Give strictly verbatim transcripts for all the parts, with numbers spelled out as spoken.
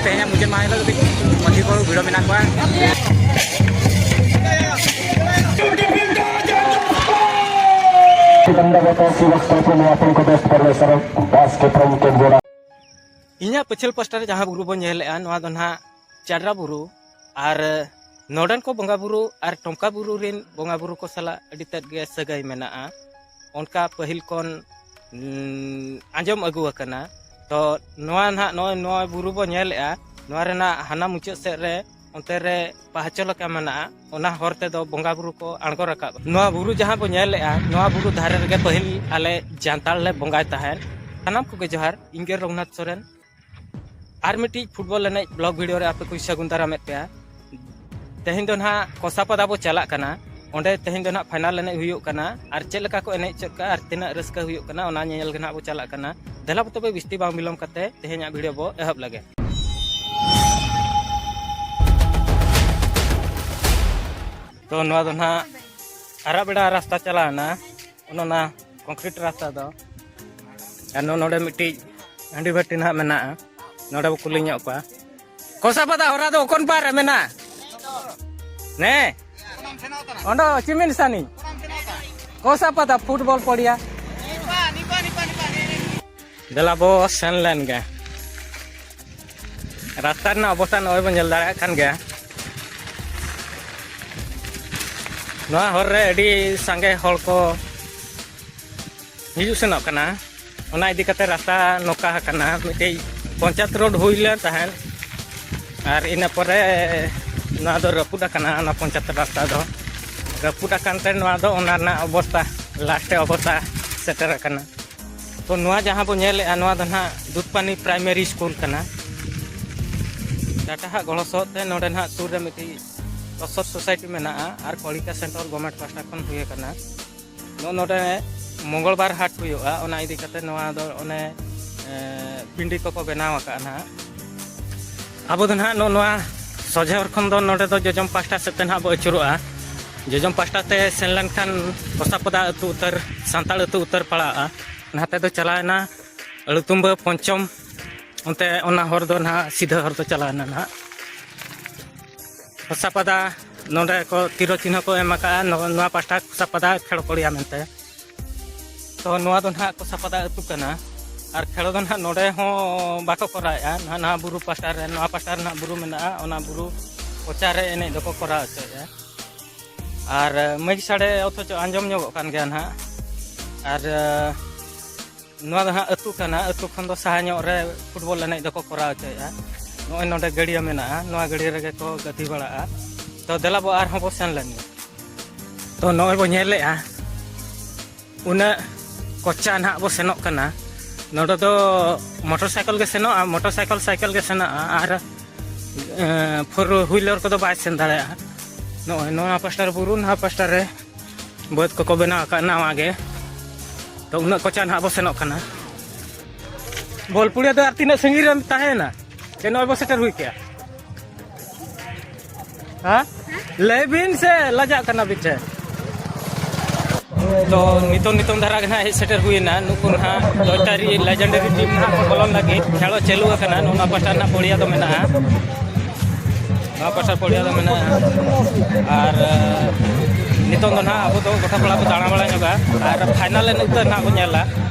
ᱛᱮᱦᱮᱧᱟᱜ ᱢᱩᱪᱟᱹᱫ ᱢᱟᱦᱟ ᱦᱤᱞᱳᱜ ᱫᱷᱟᱹᱵᱤᱡ ᱢᱟᱹᱡᱷᱤ ᱠᱚ ᱵᱷᱤᱲᱚ ᱢᱮᱱᱟᱜ ᱠᱚᱣᱟ᱾ ᱤᱧᱟᱹᱜ ᱯᱟᱹᱪᱷᱞᱟᱹ ᱯᱟᱥᱴᱟ ᱨᱮ ᱡᱟᱦᱟᱸ ᱵᱩᱨᱩ ᱵᱚᱱ ᱧᱮᱞᱮᱫᱼᱟ, ᱱᱚᱣᱟ ᱫᱚ ᱱᱟᱦᱟᱜ ᱪᱟᱰᱨᱟ ᱵᱩᱨᱩ᱾ ᱟᱨ ᱱᱚᱰᱮᱱ ᱠᱚ ᱵᱚᱸᱜᱟ ᱵᱩᱨᱩ ᱟᱨ ᱴᱚᱢᱠᱟ ᱵᱩᱨᱩ ᱨᱮᱱ ᱵᱚᱸᱜᱟ ᱵᱩᱨᱩ ᱠᱚ ᱥᱟᱞᱟᱜ ᱟᱹᱰᱤ ᱛᱮᱫ ᱜᱮ ᱥᱟᱹᱜᱟᱹᱭ ᱢᱮᱱᱟᱜᱼᱟ, ᱚᱱᱠᱟ ᱯᱟᱹᱦᱤᱞ ᱠᱷᱚᱱ, ᱩᱸ, ᱟᱸᱡᱚᱢ ᱟᱹᱜᱩ ᱟᱠᱟᱱᱟ᱾ ᱛᱚ ᱱᱚᱣᱟ ᱱᱟᱦᱟᱜ, ᱱᱚᱜᱼᱚᱭ ᱱᱚᱣᱟ ᱵᱩᱨᱩ ᱵᱚ ᱧᱮᱞᱮᱜᱼᱟ, ᱱᱚᱣᱟ ᱨᱮᱱᱟᱜ ᱦᱟᱱᱟ ᱢᱩᱪᱟᱹᱫ ᱥᱮᱫ ᱨᱮ, ᱚᱱᱛᱮ ᱨᱮ ᱯᱟᱦᱟᱪᱚ ᱞᱮᱠᱟ ᱢᱮᱱᱟᱜᱼᱟ, ᱚᱱᱟ ᱦᱚᱨ ᱛᱮᱫᱚ ᱵᱚᱸᱜᱟ ᱵᱩᱨᱩ ᱠᱚ ᱟᱬᱜᱚ ᱨᱟᱠᱟᱵᱼᱟ᱾ ᱱᱚᱣᱟ ᱵᱩᱨᱩ ᱡᱟᱦᱟᱸ ᱵᱚ ᱧᱮᱞᱮᱜᱼᱟ, ᱱᱚᱣᱟ ᱵᱩᱨᱩ ᱫᱷᱟᱨᱮ ᱨᱮᱜᱮ ᱯᱟᱹᱦᱤᱞ ᱟᱞᱮ ᱡᱟᱱᱛᱟᱲ ᱞᱮ ᱵᱚᱸᱜᱟᱭ ᱛᱟᱦᱮᱸᱫ᱾ ᱥᱟᱱᱟᱢ ᱠᱚᱜᱮ ᱡᱚᱦᱟᱨ, ᱤᱧ ᱜᱮ ᱨᱚᱜᱷᱩᱱᱟᱛᱷ ᱥᱚᱨᱮᱱ᱾ ᱟᱨ ᱢᱤᱫᱴᱤᱡ ᱯᱷᱩᱴᱵᱚᱞ ᱮᱱᱮᱡ ᱵᱞᱚᱜ ᱵᱷᱤᱰᱤᱭᱳ ᱨᱮ ᱟᱯᱮ ᱠᱚᱧ ᱥᱟᱹᱜᱩᱱ ᱫᱟᱨᱟᱢᱮᱫ ᱯᱮᱭᱟ᱾ ᱛᱮᱦᱮᱧ ᱫᱚ ᱱᱟᱦᱟᱜ ᱠᱚᱥᱟᱯᱟᱫᱟ ᱵᱚ ᱪᱟᱞᱟᱜ ᱠᱟᱱᱟ᱾ ᱚᱸᱰᱮ ᱛᱮᱦᱮᱧ ᱫᱚ ᱱᱟᱦᱟᱜ ᱯᱷᱟᱭᱱᱟᱞ ᱮᱱᱮᱡ ᱦᱩᱭᱩᱜ ᱠᱟᱱᱟ, ᱟᱨ ᱪᱮᱫ ᱞᱮᱠᱟ ᱠᱚ ᱮᱱᱮᱡ ᱦᱚᱪᱚᱜ ᱠᱟᱱᱟ ᱟᱨ ᱛᱤᱱᱟᱹᱜ ᱨᱟᱹᱥᱠᱟᱹ ᱦᱩᱭᱩᱜ ᱠᱟᱱᱟ, ᱚᱱᱟ ᱧᱮᱧᱮᱞ ᱜᱮ ᱱᱟᱦᱟᱜ ᱵᱚ ᱪᱟᱞᱟᱜ ᱠᱟᱱᱟ᱾ ᱫᱮᱞᱟ ᱵᱚ ᱛᱚᱵᱮ ᱵᱤᱥᱛᱤ ᱵᱟᱝ ᱵᱤᱞᱚᱢ ᱠᱟᱛᱮ ᱛᱮᱦᱮᱧᱟᱜ ᱵᱷᱤᱰᱤᱭᱳ ᱵᱚ ᱮᱦᱚᱵ ᱞᱮᱜᱮ᱾ ᱛᱚ ᱱᱚᱣᱟ ᱫᱚ ᱱᱟᱦᱟᱜ ᱟᱨᱟᱜ ᱵᱮᱲᱟ ᱨᱟᱥᱛᱟ ᱪᱟᱞᱟᱣ ᱮᱱᱟ, ᱚᱱ ᱚᱱᱟ ᱠᱚᱝᱠᱨᱤᱴ ᱨᱟᱥᱛᱟ ᱫᱚ᱾ ᱟᱨ ᱱᱚ-, ᱱᱚᱰᱮ ᱢᱤᱫᱴᱤᱡ ᱦᱟᱺᱰᱤ ᱵᱷᱟᱹᱴᱤ ᱱᱟᱦᱟᱜ ᱢᱮᱱᱟᱜᱼᱟ, ᱱᱚᱰᱮ ᱵᱚ ᱠᱩᱞᱤ ᱧᱚᱜ ᱠᱚᱣᱟ᱾ ᱠᱚᱥᱟᱯᱟᱫᱟ ᱦᱚᱨᱟ ᱫᱚ ᱚᱠᱚᱱ ᱯᱟᱦᱟᱨ ᱨᱮ ᱢᱮᱱᱟᱜᱼᱟ? ᱱᱮ? ᱚᱸᱰᱮ ᱪᱤᱢᱤᱱ ᱥᱟᱱᱤ? ᱠᱚᱥᱟᱯᱟᱫᱟ ᱯᱷᱩᱴᱵᱚᱞ ᱯᱚᱲᱤᱭᱟ᱾ ᱫᱮᱞᱟ ᱵᱚ ᱥᱮᱱ ᱞᱮᱱ ᱜᱮ᱾ ᱨᱟᱥᱛᱟ ᱨᱮᱱᱟᱜ ᱚᱵᱚᱥᱛᱟ ᱱᱚᱜᱼᱚᱭ ᱵᱚᱱ ᱧᱮᱞ ᱫᱟᱲᱮᱭᱟᱜ ᱠᱟᱱ ᱜᱮᱭᱟ᱾ ᱱᱚᱣᱟ ᱦᱚᱨ ᱨᱮ ᱟᱹᱰᱤ ᱥᱟᱸᱜᱮ ᱦᱚᱲ ᱠᱚ ᱦᱤᱡᱩᱜ ᱥᱮᱱᱚᱜ ᱠᱟᱱᱟ᱾ ᱚᱱᱟ ᱤᱫᱤ ᱠᱟᱛᱮ ᱨᱟᱥᱛᱟ ᱱᱚᱝᱠᱟ ᱟᱠᱟᱱᱟ, ᱢᱤᱫᱴᱤᱡ ᱯᱚᱧᱪᱟᱭᱮᱛ ᱨᱳᱰ ᱦᱩᱭ ᱞᱮᱱ ᱛᱟᱦᱮᱸᱫ, ᱟᱨ ᱤᱱᱟᱹ ᱯᱚᱨᱮ ᱱᱚᱣᱟ ᱫᱚ ᱨᱟᱹᱯᱩᱫ ᱟᱠᱟᱱᱟ᱾ ᱚᱱᱟ ᱯᱚᱧᱪᱟᱭᱮᱛ ᱨᱟᱥᱛᱟ ᱫᱚ ᱨᱟᱹᱯᱩᱫ ᱟᱠᱟᱱ ᱛᱮ ᱱᱚᱣᱟ ᱫᱚ ᱚᱱᱟ ᱨᱮᱱᱟᱜ ᱚᱵᱚᱥᱛᱟ, ᱞᱟᱥᱴ ᱚᱵᱚᱥᱛᱟ ᱥᱮᱴᱮᱨ ᱟᱠᱟᱱᱟ᱾ ᱛᱚ ᱱᱚᱣᱟ ᱡᱟᱦᱟᱸ ᱵᱚ ᱧᱮᱞᱮᱜᱼᱟ, ᱱᱚᱣᱟ ᱫᱚ ᱱᱟᱦᱟᱜ ᱫᱩᱫᱷᱯᱟᱱᱤ ᱯᱨᱟᱭᱢᱟᱨᱤ ᱥᱠᱩᱞ ᱠᱟᱱᱟ᱾ ᱴᱟᱴᱟ ᱦᱟᱜ ᱜᱚᱲᱚ ᱥᱚᱦᱚᱫ ᱛᱮ ᱱᱚᱰᱮ ᱱᱟᱦᱟᱜ ᱥᱩᱨ ᱨᱮ ᱢᱤᱫᱴᱤᱡ ᱛᱚᱥᱚᱨ ᱥᱳᱥᱟᱭᱴᱤ ᱢᱮᱱᱟᱜᱼᱟ ᱟᱨ ᱠᱚᱲᱤᱠᱟ ᱥᱮᱱᱴᱨᱟᱞ ᱜᱚᱵᱷᱢᱮᱱᱴ ᱯᱟᱦᱴᱟ ᱠᱷᱚᱱ ᱦᱩᱭ ᱟᱠᱟᱱᱟ᱾ ᱱᱚᱜᱼᱚ ᱱᱚᱰᱮ ᱢᱚᱝᱜᱚᱞᱵᱟᱨ ᱦᱟᱴ ᱦᱩᱭᱩᱜᱼᱟ, ᱚᱱᱟ ᱤᱫᱤ ᱠᱟᱛᱮ ᱱᱚᱣᱟ ᱫᱚ ᱚᱱᱮ, ᱮ, ᱯᱤᱸᱰᱤ ᱠᱚᱠᱚ ᱵᱮᱱᱟᱣ ᱟᱠᱟᱫᱼᱟ ᱱᱟᱦᱟᱜ᱾ ᱟᱵᱚ ᱫᱚ ᱱᱟᱦᱟᱜ ᱱᱚᱜᱼᱚ ᱱᱚᱣᱟ ᱥᱚᱡᱷᱮ ᱦᱚᱨ ᱠᱷᱚᱱ ᱫᱚ ᱱᱚᱰᱮ ᱫᱚ ᱡᱚᱡᱚᱢ ᱯᱟᱦᱴᱟ ᱥᱮᱫ ᱛᱮ ᱱᱟᱦᱟᱜ ᱵᱚ ᱟᱹᱪᱩᱨᱚᱜᱼᱟ᱾ ᱡᱚᱡᱚᱢ ᱯᱟᱦᱴᱟ ᱛᱮ ᱥᱮᱱ ᱞᱮᱱᱠᱷᱟᱱ ᱠᱚᱥᱟᱯᱚᱫᱟ ᱟᱹᱛᱩ ᱩᱛᱟᱹᱨ, ᱥᱟᱱᱛᱟᱲ ᱟᱹᱛᱩ ᱩᱛᱟᱹᱨ ᱯᱟᱲᱟᱜᱼᱟ᱾ ᱱᱟᱛᱮ ᱫᱚ ᱪᱟᱞᱟᱣᱮᱱᱟ ᱟᱹᱲᱩᱛᱩᱢᱵᱟᱹ ᱯᱚᱧᱪᱚᱢ ᱚᱱᱛᱮ ᱚᱱᱟ ᱦᱚᱨ ᱫᱚ ᱱᱟᱦᱟᱜ ᱥᱤᱫᱷᱟᱹ ᱦᱚᱨ ᱫᱚ ᱪᱟᱞᱟᱣ ᱮᱱᱟ ᱱᱟᱦᱟᱜ᱾ ᱠᱷᱚᱥᱟᱯᱟᱫᱟ, ᱱᱚᱰᱮ ᱠᱚ ᱛᱤᱨᱚ ᱪᱤᱱᱦᱟᱹ ᱠᱚ ᱮᱢ ᱟᱠᱟᱫᱼᱟ, ᱱᱚ-, ᱱᱚᱣᱟ ᱯᱟᱥᱴᱟ ᱠᱷᱚᱥᱟᱯᱟᱫᱟ ᱠᱷᱮᱲ ᱯᱚᱲᱤᱭᱟ ᱢᱮᱱᱛᱮ᱾ ᱛᱚ ᱱᱚᱣᱟ ᱫᱚ ᱱᱟᱦᱟᱜ ᱠᱷᱚᱥᱟᱯᱟᱫᱟ ᱟᱹᱛᱩ ᱠᱟᱱᱟ᱾ ᱟᱨ ᱠᱷᱮᱲᱚ ᱫᱚ ᱱᱟᱦᱟᱜ ᱱᱚᱰᱮ ᱦᱚᱸ ᱵᱟᱠᱚ ᱠᱚᱨᱟᱣᱮᱫᱼᱟ, ᱱᱟᱦᱟᱜ ᱱᱚᱣᱟ ᱵᱩᱨᱩ ᱯᱟᱥᱴᱟ ᱨᱮ, ᱱᱚᱣᱟ ᱯᱟᱥᱴᱟ ᱨᱮ ᱱᱟᱦᱟᱜ ᱵᱩᱨᱩ ᱢᱮᱱᱟᱜᱼᱟ, ᱚᱱᱟ ᱵᱩᱨᱩ ᱠᱚᱪᱟ ᱨᱮ ᱮᱱᱮᱡ ᱫᱚᱠᱚ ᱠᱚᱨᱟᱣ ᱦᱚᱪᱚᱭᱮᱫᱼᱟ᱾ ᱟᱨ ᱢᱟᱹᱭᱤᱠ ᱥᱟᱰᱮ ᱚᱛᱷᱚᱪᱚ ᱟᱸᱡᱚᱢ ᱧᱚᱜᱚᱜ ᱠᱟᱱ ᱜᱮᱭᱟ ᱱᱟᱦᱟᱜ᱾ ᱟᱨ ᱱᱚᱣᱟ ᱫᱚ ᱦᱟᱸᱜ ᱟᱹᱛᱩ ᱠᱟᱱᱟ, ᱟᱹᱛᱩ ᱠᱷᱚᱱ ᱫᱚ ᱥᱟᱦᱟ ᱧᱚᱜ ᱨᱮ ᱯᱷᱩᱴᱵᱚᱞ ᱮᱱᱮᱡ ᱫᱚᱠᱚ ᱠᱚᱨᱟᱣ ᱦᱚᱪᱚᱭᱮᱫᱼᱟ᱾ ᱱᱚᱜᱼᱚᱭ ᱱᱚᱰᱮ ᱜᱟᱹᱰᱭᱟᱹ ᱢᱮᱱᱟᱜᱼᱟ, ᱱᱚᱣᱟ ᱜᱟᱹᱰᱭᱟᱹ ᱨᱮᱜᱮ ᱠᱚ ᱜᱟᱛᱮ ᱵᱟᱲᱟᱜᱼᱟ᱾ ᱛᱚ ᱫᱮᱞᱟ ᱵᱚ ᱟᱨᱦᱚᱸ ᱵᱚ ᱥᱮᱱ ᱞᱮᱱ ᱜᱮ᱾ ᱛᱚ ᱱᱚᱜᱼᱚᱭ ᱵᱚ ᱧᱮᱞᱮᱫᱼᱟ, ᱩᱱᱟᱹᱜ ᱠᱚᱪᱟ ᱱᱟᱦᱟᱜ ᱵᱚ ᱥᱮᱱᱚᱜ ᱠᱟᱱᱟ᱾ ᱱᱚᱰᱮ ᱫᱚ ᱢᱚᱴᱚᱨ ᱥᱟᱭᱠᱮᱞ ᱜᱮ ᱥᱮᱱᱚᱜᱼᱟ, ᱢᱚᱴᱚᱨ ᱥᱟᱭᱠᱮᱞ, ᱥᱟᱭᱠᱮᱞ ᱜᱮ ᱥᱮᱱᱚᱜᱼᱟ, ᱟᱨ ᱮᱸ, ᱯᱷᱳᱨ ᱦᱩᱭᱞᱟᱨ ᱠᱚᱫᱚ ᱵᱟᱭ ᱥᱮᱱ ᱫᱟᱲᱮᱭᱟᱜᱼᱟ᱾ ᱱᱚᱜᱼᱚᱭ ᱱᱚᱣᱟ ᱯᱟᱥᱴᱟ ᱨᱮ ᱵᱩᱨᱩ, ᱱᱚᱣᱟ ᱯᱟᱥᱴᱟ ᱨᱮ ᱵᱟᱹᱫᱽ ᱠᱚᱠᱚ ᱵᱮᱱᱟᱣ ᱟᱠᱟᱫ ᱱᱟᱣᱟ ᱜᱮ᱾ ᱛᱚ ᱩᱱᱟᱹᱜ ᱠᱚᱪᱟ ᱱᱟᱦᱟᱜ ᱵᱚ ᱥᱮᱱᱚᱜ ᱠᱟᱱᱟ᱾ ᱵᱳᱞᱯᱩᱲᱤᱭᱟᱹ ᱫᱚ ᱟᱨ ᱛᱤᱱᱟᱹᱜ ᱥᱟᱺᱜᱤᱧ ᱨᱮᱢ ᱛᱟᱦᱮᱸᱭᱮᱱᱟ? ᱡᱮ ᱱᱚᱜᱼᱚᱭ ᱵᱚ ᱥᱮᱴᱮᱨ ᱦᱩᱭ ᱠᱮᱜᱼᱟ᱾ ᱦᱮᱸ? ᱞᱟᱹᱭ ᱵᱤᱱ ᱥᱮ ᱞᱟᱡᱟᱜ ᱠᱟᱱᱟ ᱵᱤᱱ ᱪᱮ? ᱛᱚ ᱱᱤᱛᱚᱝ, ᱱᱤᱛᱚᱝ ᱫᱷᱟᱨᱟ ᱜᱮ ᱱᱟᱦᱟᱜ ᱦᱮᱡ ᱥᱮᱴᱮᱨ ᱦᱩᱭᱮᱱᱟ᱾ ᱱᱩᱠᱩ ᱱᱟᱦᱟᱜ ᱫᱚᱭᱛᱟᱨᱤ ᱞᱮᱡᱮᱱᱰᱟᱨᱤ ᱴᱤᱢ ᱱᱟᱦᱟᱜ ᱠᱚ ᱵᱚᱞᱚᱱ ᱞᱟᱹᱜᱤᱫ ᱠᱷᱮᱞᱳ ᱪᱟᱹᱞᱩ ᱟᱠᱟᱱᱟ᱾ ᱱᱚᱣᱟ ᱯᱟᱥᱴᱟ ᱨᱮᱱᱟᱜ ᱯᱚᱲᱤᱭᱟ ᱫᱚ ᱢᱮᱱᱟᱜᱼᱟ, ᱱᱚᱣᱟ ᱯᱟᱥᱴᱟ ᱯᱚᱲᱤᱭᱟ ᱫᱚ ᱢᱮᱱᱟᱜᱼᱟ᱾ ᱟᱨ ᱱᱤᱛᱚᱝ ᱫᱚ ᱱᱟᱦᱟᱜ ᱟᱵᱚ ᱫᱚ ᱜᱚᱴᱟ ᱯᱟᱲᱟ ᱵᱚ ᱫᱟᱬᱟ ᱵᱟᱲᱟ ᱧᱚᱜᱟ, ᱟᱨ ᱯᱷᱟᱭᱱᱟᱞ ᱮᱱᱮᱡ ᱩᱛᱟᱹᱨ ᱱᱟᱦᱟᱜ ᱵᱚ ᱧᱮᱞᱟ᱾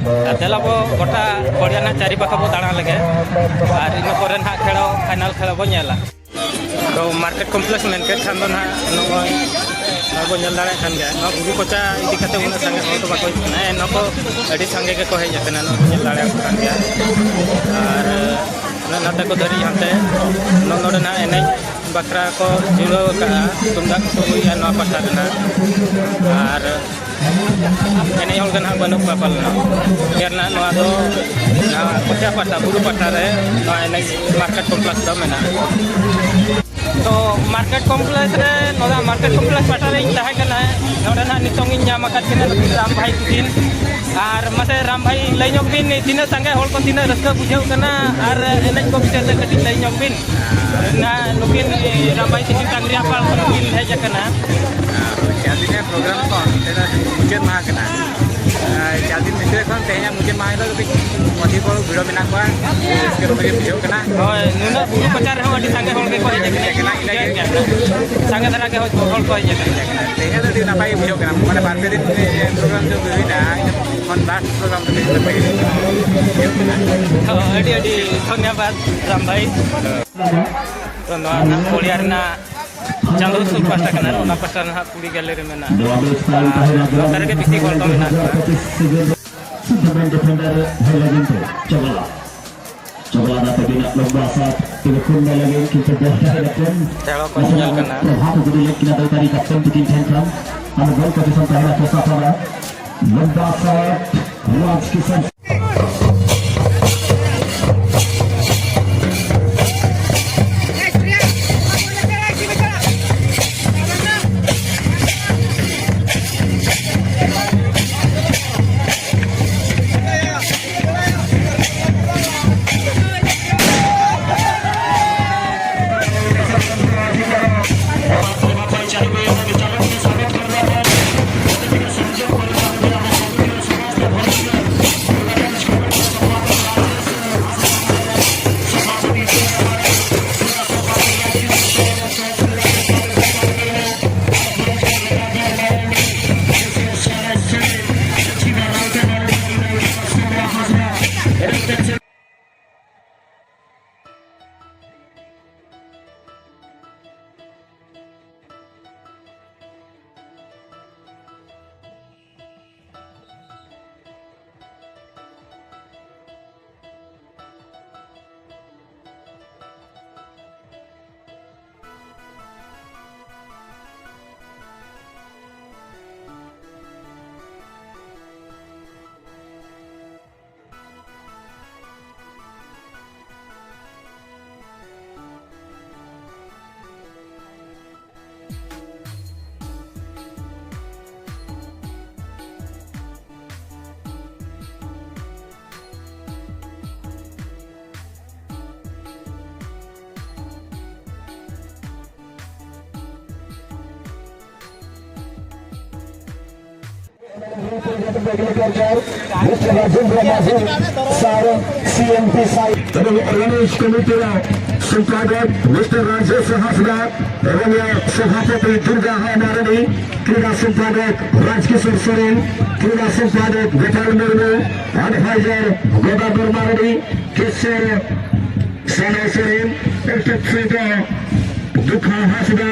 ᱟᱨ ᱫᱮᱞᱟ ᱵᱚ ᱜᱚᱴᱟ ᱯᱚᱲᱤᱭᱟ ᱱᱟᱦᱟᱜ ᱪᱟᱹᱨᱤ ᱯᱟᱠᱟ ᱵᱚ ᱫᱟᱬᱟ ᱞᱮᱜᱮ, ᱟᱨ ᱤᱱᱟᱹ ᱯᱚᱨᱮ ᱱᱟᱦᱟᱜ ᱠᱷᱮᱞᱳ, ᱯᱷᱟᱭᱱᱟᱞ ᱠᱷᱮᱞᱳ ᱵᱚ ᱧᱮᱞᱟ᱾ ᱛᱚ ᱢᱟᱨᱠᱮᱴ ᱠᱚᱢᱯᱞᱮᱠᱥ ᱢᱮᱱ ᱠᱮᱫ ᱠᱷᱟᱱ ᱫᱚ ᱱᱟᱦᱟᱜ ᱱᱚᱜᱼᱚᱭ ᱱᱚᱜᱼᱚᱭ ᱵᱚᱱ ᱧᱮᱞ ᱫᱟᱲᱮᱭᱟᱜ ᱠᱟᱱ ᱜᱮᱭᱟ, ᱱᱚᱣᱟ ᱵᱩᱨᱩ ᱠᱚᱪᱟ ᱤᱫᱤ ᱠᱟᱛᱮ ᱩᱱᱟᱹᱜ ᱥᱟᱸᱜᱮ ᱦᱚᱲ ᱫᱚ ᱵᱟᱠᱚ ᱦᱤᱡᱩᱜ ᱠᱟᱱᱟ᱾ ᱮᱱ ᱦᱚᱸᱠᱚ ᱟᱹᱰᱤ ᱥᱟᱸᱜᱮ ᱜᱮᱠᱚ ᱦᱮᱡ ᱟᱠᱟᱱᱟ, ᱱᱚᱜᱼᱚᱭ ᱵᱚᱱ ᱧᱮᱞ ᱫᱟᱲᱮᱭᱟᱠᱚ ᱠᱟᱱ ᱜᱮᱭᱟ᱾ ᱟᱨ ᱱᱚᱜᱼᱚᱭ ᱱᱟᱛᱮ ᱠᱚ ᱫᱷᱟᱹᱨᱤᱡ ᱦᱟᱱᱛᱮ ᱱᱚᱜᱼᱚᱭ ᱱᱚᱰᱮ ᱱᱟᱦᱟᱜ ᱮᱱᱮᱡ ᱵᱟᱠᱷᱨᱟ ᱠᱚ ᱡᱩᱲᱟᱹᱣ ᱟᱠᱟᱫᱼᱟ, ᱛᱩᱢᱫᱟᱜ ᱠᱚᱠᱚ ᱨᱩᱭᱮᱫᱼᱟ ᱱᱚᱣᱟ ᱯᱟᱦᱴᱟ ᱨᱮᱱᱟᱜ᱾ ᱟᱨ ᱮᱱᱮᱡ ᱦᱚᱲ ᱜᱮ ᱱᱟᱦᱟᱜ ᱵᱟᱹᱱᱩᱜ ᱠᱚᱣᱟ ᱯᱟᱞᱮᱱ᱾ ᱱᱚᱣᱟ ᱫᱚ ᱱᱚᱣᱟ ᱠᱚᱪᱟ ᱯᱟᱦᱴᱟ, ᱵᱩᱨᱩ ᱯᱟᱦᱴᱟ ᱨᱮ ᱱᱚᱣᱟ ᱮᱱᱮᱡ ᱢᱟᱨᱠᱮᱴ ᱠᱚᱢᱯᱞᱮᱠᱥ ᱫᱚ ᱢᱮᱱᱟᱜᱼᱟ᱾ ᱛᱚ ᱢᱟᱨᱠᱮᱴ ᱠᱚᱢᱯᱞᱮᱠᱥ ᱨᱮ, ᱱᱚᱣᱟ ᱢᱟᱨᱠᱮᱴ ᱠᱚᱢᱯᱞᱮᱠᱥ ᱯᱟᱦᱴᱟ ᱨᱮᱧ ᱛᱟᱦᱮᱸ ᱠᱟᱱᱟ᱾ ᱱᱚᱰᱮ ᱱᱟᱦᱟᱜ ᱱᱤᱛᱚᱝ ᱤᱧ ᱧᱟᱢ ᱟᱠᱟᱫ ᱠᱤᱱᱟ ᱱᱩᱠᱤᱱ ᱨᱟᱢ ᱵᱷᱟᱭ ᱛᱤᱠᱤᱱ᱾ ᱟᱨ ᱢᱟᱥᱮ ᱨᱟᱢ ᱵᱷᱟᱭ, ᱞᱟᱹᱭ ᱧᱚᱜ ᱵᱤᱱ, ᱛᱤᱱᱟᱹᱜ ᱥᱟᱸᱜᱮ ᱦᱚᱲ ᱠᱚ, ᱛᱤᱱᱟᱹᱜ ᱨᱟᱹᱥᱠᱟᱹ ᱵᱩᱡᱷᱟᱹᱜ ᱠᱟᱱᱟ, ᱟᱨ ᱮᱱᱮᱡ ᱠᱚ ᱵᱤᱥᱚᱭ ᱛᱮ ᱠᱟᱹᱴᱤᱡ ᱞᱟᱹᱭ ᱧᱚᱜ ᱵᱤᱱ᱾ ᱱᱟ-, ᱱᱩᱠᱤᱱ ᱨᱟᱢ ᱵᱷᱟᱭ ᱛᱤᱠᱤᱱ ᱰᱟᱝᱨᱤ ᱟᱯᱟᱞ ᱠᱷᱚᱱ ᱠᱤᱱ ᱦᱮᱡ ᱟᱠᱟᱱᱟ᱾ ᱪᱟᱸᱫᱤᱱᱤᱭᱟ ᱯᱨᱳᱜᱨᱟᱢ ᱠᱷᱚᱱ ᱛᱮᱦᱮᱧ ᱫᱚ ᱢᱩᱪᱟᱹᱫ ᱢᱟᱦᱟ ᱠᱟᱱᱟ᱾ ᱪᱟᱨ ᱫᱤᱱ ᱵᱷᱤᱛᱨᱤ ᱠᱷᱚᱱ ᱛᱮᱦᱮᱧᱟᱜ ᱢᱩᱪᱟᱹᱫ ᱢᱟᱦᱟ ᱦᱤᱞᱳᱜ ᱫᱷᱟᱹᱵᱤᱡ ᱢᱟᱹᱡᱷᱤ ᱠᱚ ᱵᱷᱤᱲᱚ ᱢᱮᱱᱟᱜ ᱠᱚᱣᱟ᱾ ᱨᱟᱹᱥᱠᱟᱹ ᱨᱚᱢᱚᱡᱽ ᱜᱮ ᱵᱩᱡᱷᱟᱹᱜ ᱠᱟᱱᱟ᱾ ᱦᱳᱭ, ᱱᱩᱱᱟᱹᱜ ᱵᱩᱨᱩ ᱠᱚᱪᱟ ᱨᱮᱦᱚᱸ ᱟᱹᱰᱤ ᱥᱟᱸᱜᱮ ᱦᱚᱲ ᱜᱮᱠᱚ ᱦᱮᱡ ᱟᱠᱟᱱᱟ᱾ ᱦᱮᱡ ᱟᱠᱟᱱᱟ, ᱤᱱᱟᱹᱜᱮ᱾ ᱥᱟᱸᱜᱮ ᱫᱷᱟᱨᱟ ᱜᱮ ᱦᱚᱲ ᱠᱚ ᱦᱮᱡ ᱟᱠᱟᱱᱟ᱾ ᱛᱮᱦᱮᱧ ᱫᱚ ᱟᱹᱰᱤ ᱱᱟᱯᱟᱭ ᱜᱮ ᱵᱩᱡᱷᱟᱹᱜ ᱠᱟᱱᱟ, ᱢᱟᱱᱮ ᱵᱟᱨ ᱯᱮ ᱫᱤᱱ ᱯᱨᱳᱜᱨᱟᱢ ᱫᱚ ᱦᱩᱭᱱᱟ, ᱠᱷᱚᱱ ᱞᱟᱥᱴ ᱯᱨᱳᱜᱨᱟᱢ ᱫᱚ ᱟᱹᱰᱤ ᱱᱟᱯᱟᱭ ᱜᱮ ᱵᱩᱡᱷᱟᱹᱜ ᱠᱟᱱᱟ᱾ ᱦᱳᱭ, ᱟᱹᱰᱤ ᱟᱹᱰᱤ ᱫᱷᱚᱱᱭᱚᱵᱟᱫ ᱨᱟᱢ ᱵᱷᱟᱭ᱾ ᱛᱚ, ᱱᱚᱣᱟ ᱨᱮᱱᱟᱜ ᱯᱚᱲᱤᱭᱟ ᱨᱮᱱᱟᱜ ᱪᱟᱸᱫᱳ ᱥᱩᱨ ᱯᱟᱦᱴᱟ ᱠᱟᱱᱟ, ᱚᱱᱟ ᱯᱟᱦᱴᱟ ᱨᱮ ᱱᱟᱦᱟᱜ ᱠᱩᱲᱤ ᱜᱟᱞᱮ ᱨᱮ ᱢᱮᱱᱟᱜᱼᱟ᱾ ᱟᱨ ᱱᱚᱛᱮ ᱨᱮᱜᱮ ᱵᱮᱥᱤ ᱦᱚᱲ ᱫᱚ ᱢᱮᱱᱟᱜ ᱠᱚᱣᱟ᱾ ᱥᱩᱫᱷᱩ ᱢᱮᱱ ᱰᱤᱯᱷᱮᱱᱰᱟᱨ ᱦᱮᱡ ᱞᱟᱹᱜᱤᱫ ᱛᱮ ᱪᱚᱜᱽᱞᱟ᱾ ᱪᱚᱜᱽᱞᱟ ᱫᱟ ᱛᱟᱹᱠᱤᱱᱟᱜ ᱞᱚᱢᱵᱟ ᱥᱟᱴ ᱛᱮᱜᱮ ᱠᱷᱩᱱ ᱫᱟ ᱞᱟᱹᱜᱤᱫ ᱠᱤᱱᱛᱩ ᱵᱮᱥ ᱫᱟᱲᱮ ᱠᱟᱛᱮ ᱪᱮᱦᱨᱟ ᱠᱚ ᱧᱮᱞ ᱠᱟᱱᱟ᱾ ᱯᱨᱚᱵᱷᱟᱵ ᱜᱤᱰᱤ ᱞᱮᱫ ᱠᱤᱱᱟ ᱫᱟᱹᱭᱛᱟᱹᱨᱤ ᱠᱟᱯᱴᱮᱱ ᱛᱟᱹᱠᱤᱱ ᱴᱷᱮᱱ ᱠᱷᱚᱱ᱾ ᱟᱫᱚ ᱜᱳᱞ ᱯᱚᱡᱤᱥᱚᱱ ᱛᱟᱦᱮᱱᱟ ᱪᱚᱥᱟ ᱯᱟᱲᱟ᱾ ᱞᱚᱢᱵᱟ ᱥᱟᱴ ᱨᱟᱡᱽ ᱠᱤᱥᱟᱱ᱾ Agriculture, Mister Rajendra Mazi, sir, C M P side. Organized committee ର ସମ୍ପାଦକ ମିଷ୍ଟର ରାଜେଶ ହାସଦା ଏବଂ ସଭାପତି ଦୁର୍ଗା ମାରାଣ୍ଡି, କ୍ରୀଡ଼ା ସମ୍ପାଦକ ରାଜକିଶୋର ସୋରେନ, କ୍ରୀଡ଼ା ସମ୍ପାଦକ ଗୋପାଳ ମୁର୍ମୁ, ଆଡଭାଇଜର ଗଦାଧର ମାରାଣ୍ଡି, କେଶର ସାନ ସୋରେନ, ଏତତ୍ ସହିତ ଦୁଃଖ ହାସଦା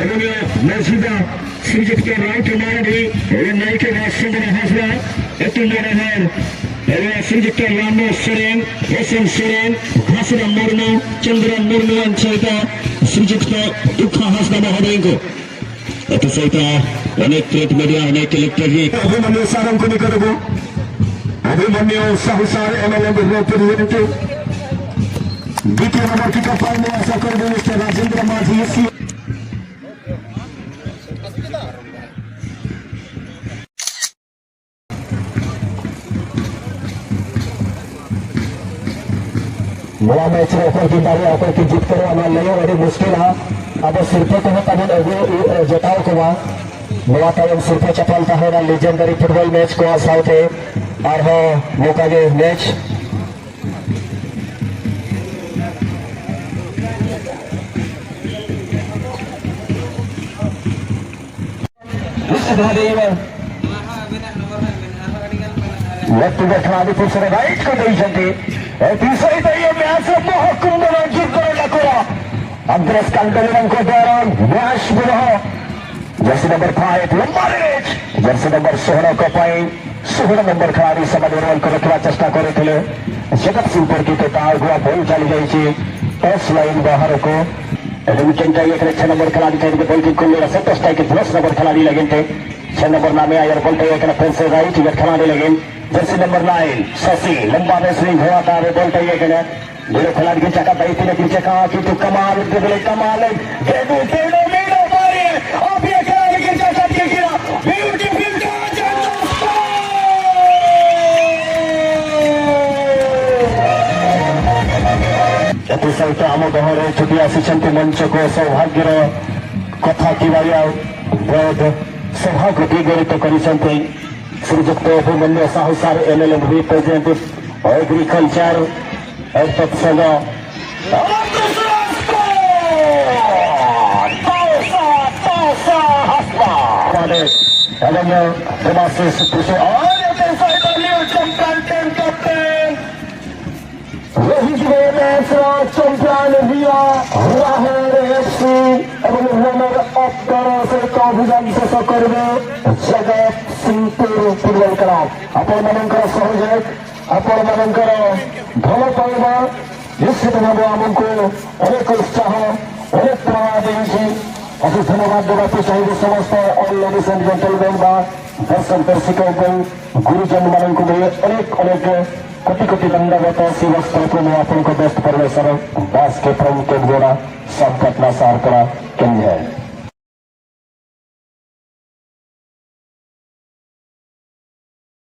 ଏବଂ ମଝିଦା ଶ୍ରୀଯୁକ୍ତ ରାଉତ ମାରାଣ୍ଡି ଏବଂ ନାୟିକା ସୁନ୍ଦର ହାସଦା, ଏତୁ ମନୋହର ଏବଂ ଶ୍ରୀଯୁକ୍ତ ରାମ ସୋରେନ, ରୋଶନ ସୋରେନ, ଘାସରାମ ମୁର୍ମୁ, ଚନ୍ଦ୍ର ମୁର୍ମୁଙ୍କ ସହିତ ଶ୍ରୀଯୁକ୍ତ ଦୁଃଖ ହାସଦା ମହୋଦୟଙ୍କୁ। ଏଥିସହିତ ଅନେକ ପ୍ରିଣ୍ଟ ମିଡିଆ, ଅନେକ ଇଲେକ୍ଟ୍ରୋନିକ ଅଭିମନ୍ୟୁ ସାରଙ୍କ ନିକଟକୁ ଅଭିମନ୍ୟୁ ସାହୁ ସାର ଏମଏଲଏଙ୍କୁ ଦିଅନ୍ତୁ। ଦ୍ୱିତୀୟ ନମ୍ବର କିକ୍ ଅଫ୍ ପାଇଁ ମୁଁ ଆଶା କରିବି ମିଷ୍ଟର ରାଜେନ୍ଦ୍ର ମାଝୀ। ᱱᱚᱣᱟ ᱢᱮᱪ ᱨᱮ ᱚᱠᱚᱭ ᱠᱤᱱ ᱫᱟᱲᱮᱭᱟᱜᱼᱟ, ᱚᱠᱚᱭ ᱠᱤᱱ ᱡᱤᱛᱠᱟᱹᱨᱚᱜᱼᱟ, ᱱᱚᱣᱟ ᱞᱟᱹᱭ ᱟᱹᱰᱤ ᱢᱩᱥᱠᱤᱞᱟ᱾ ᱟᱫᱚ ᱥᱤᱨᱯᱟᱹ ᱠᱚᱦᱚᱸ ᱛᱟᱵᱚᱱ ᱟᱹᱜᱩ ᱡᱚᱴᱟᱣ ᱠᱚᱢᱟ᱾ ᱱᱚᱣᱟ ᱛᱟᱭᱚᱢ ᱥᱤᱨᱯᱟᱹ ᱪᱟᱯᱟᱞ ᱛᱟᱦᱮᱱᱟ ᱞᱤᱡᱮᱱᱰᱟᱨᱤ ᱯᱷᱩᱴᱵᱚᱞ ᱢᱮᱪ ᱠᱚ ᱥᱟᱶᱛᱮ ᱟᱨᱦᱚᱸ ᱱᱚᱝᱠᱟ ᱜᱮ ᱢᱮᱪ᱾ ᱱᱤᱥᱪᱤᱛ ᱵᱷᱟᱵᱮ ᱮᱵᱟᱨ ᱞᱮᱯᱷᱴ ᱵᱮᱠ ᱠᱷᱚᱱ ᱟᱹᱰᱤ ᱯᱩᱥᱨᱤ ᱨᱟᱭᱤᱴ ᱠᱚ ᱫᱮᱭᱤᱥᱟᱱᱛᱤ᱾ ᱮ ᱛᱤᱥᱟᱹᱭ ᱛᱟᱭᱚᱢ ᱢᱮᱪ ᱨᱮ ᱢᱚᱦᱚᱠᱩᱢ ᱫᱚ ᱡᱤᱛ ᱫᱚ ᱞᱟᱠᱚᱨᱟ᱾ ᱟᱱᱫᱨᱮᱥ ᱠᱟᱞᱰᱮᱨᱟᱱ ᱠᱚ ᱫᱚᱨᱟᱱ ᱢᱮᱪ ᱵᱚᱞᱚ ᱡᱟᱹᱨᱥᱤ ᱱᱚᱢᱵᱚᱨ ᱯᱷᱟᱭᱤᱵᱷ ᱞᱚᱢᱵᱟ ᱨᱮ ᱡᱟᱹᱨᱥᱤ ᱱᱚᱢᱵᱚᱨ ᱥᱳᱦᱞᱚ ᱠᱚ ᱯᱟᱭ ᱥᱳᱦᱞᱚ ᱱᱚᱢᱵᱚᱨ ᱠᱷᱤᱞᱟᱲᱤ ᱥᱟᱢᱟᱝ ᱨᱮ ᱠᱚ ᱨᱚᱠᱷᱟ ᱪᱮᱥᱴᱟ ᱠᱚᱨᱮ ᱛᱷᱤᱞᱮ ᱡᱚᱜᱚᱛ ᱥᱤᱝ ᱯᱚᱨᱠᱤᱛ ᱛᱟᱣ ᱜᱩᱣᱟ ᱵᱚᱞ ᱪᱟᱞᱤ ᱡᱟᱭᱪᱤ ᱴᱚᱥ ᱞᱟᱭᱤᱱ ᱵᱟᱦᱟᱨ ᱠᱚ ᱮᱰᱢᱤᱴ ᱪᱮᱱ ᱴᱟᱭ ᱠᱟᱱᱟ ᱪᱷᱚ ᱱᱚᱢᱵᱚᱨ ᱠᱷᱤᱞᱟᱲᱤ ᱴᱷᱮᱱ ᱜᱮ ᱵᱚᱞ ᱠᱤᱠ ᱠᱚ ᱞᱮᱫᱟ ᱥᱮ ᱴᱚᱥ ᱴᱟᱭ ᱠᱮ ᱫᱚᱥ ᱱᱚᱢᱵᱚᱨ ᱠᱷᱤᱞᱟᱲᱤ ᱞᱟᱹᱜᱤᱫ ᱛᱮ ᱪᱷᱚ ᱱᱚᱢᱵᱚᱨ ᱱᱟᱢᱮ ᱟᱭᱟᱨ ᱵᱚᱞ ᱴᱟᱭ ᱠᱟᱱᱟ ᱯᱷᱮᱱᱥᱮ ᱨᱟᱭᱤᱴ ᱜᱮᱴ ᱠᱷᱤᱞᱟᱲᱤ ᱞᱟᱹᱜᱤᱫ ᱡᱟᱹᱨᱥᱤ ᱱᱚᱢᱵᱚᱨ ᱱᱟᱭᱤᱱ ᱥᱚᱥᱤ ᱞᱚᱢᱵᱟ ᱨᱮᱥᱞᱤᱝ ᱦᱚᱣᱟ ᱛᱟᱨ ᱨᱮ ᱵᱚᱞ ᱴᱟᱭ ᱠᱟᱱᱟ ᱫᱩᱨᱮ ᱠᱷᱤᱞᱟᱲᱤ ᱠᱤᱱ ᱪᱟᱠᱟ ᱛᱟᱭ ᱛᱤᱱᱟᱹᱜ ᱠᱤᱱ ᱪᱟᱠᱟ ᱠᱤᱱᱛᱩ ᱠᱟᱢᱟᱞ ᱫᱩᱵᱞᱮ ᱠᱟᱢᱟᱞ ᱜᱮᱫᱩ ᱛᱮᱲᱚ ᱢᱮᱲᱚ ᱵᱟᱨᱮ ᱟᱯᱮ ᱠᱷᱤᱞᱟᱲᱤ ᱠᱤᱱ ᱪᱟᱠᱟ ᱛᱤᱱᱟᱹᱜ ᱠᱤᱱ ᱵᱤᱭᱩᱴᱤᱯᱷᱩᱞ ᱠᱟᱪ ᱮᱱᱰ ᱫᱚ ᱥᱠᱳᱨ! ଏଥିସହିତ ଆମ ଦଳରେ ଛୁଟି ଆସିଛନ୍ତି ମଞ୍ଚକୁ ସୌଭାଗ୍ୟର କଥା କିବାରିଆ ବୋର୍ଡ ସଭାପତି ଗରିତ କରିଛନ୍ତି। Sri Jukto Abhimanyu Sahu sir, M L A and representative agriculture, head of Sangha. Tausa, Tausa, Hasma. Pada, adanya Demasis Pusat. Oh, dia tengah saya tadi, champion, captain. Rohit Vedas, champion, Ria, Rahul F C, এবং runner up দ্বারা সে অভিযান শেষ করবে Jagatsinghpur football club. ଆପଣମାନଙ୍କର ସହଯୋଗ, ଆପଣମାନଙ୍କର ଭଲ ପାଇବା ନିଶ୍ଚିତ ଭାବେ ଆମକୁ ଅନେକ ଉତ୍ସାହ, ଅନେକ ପ୍ରେରଣା ଦେଇଛି। ଅଶେଷ ଧନ୍ୟବାଦ ଦେବାକୁ ଚାହିଁବି ସମସ୍ତ all ladies and gentlemen ବା ଦର୍ଶକ ଦର୍ଶିକା ଏବଂ ଗୁରୁଜନମାନଙ୍କୁ ନେଇ ଅନେକ ଅନେକ କୋଟି କୋଟି ଦଣ୍ଡବତ। ଶ୍ରୀବାସ୍ତବକୁ ମୁଁ ଆପଣଙ୍କ ବେଷ୍ଟ ପରିବେଶରେ ଦାସ କେ ଫ୍ରମ କେନ୍ଦୁଝର, ସବପଟନା ସାରପଡ଼ା, କେନ୍ଦୁଝର।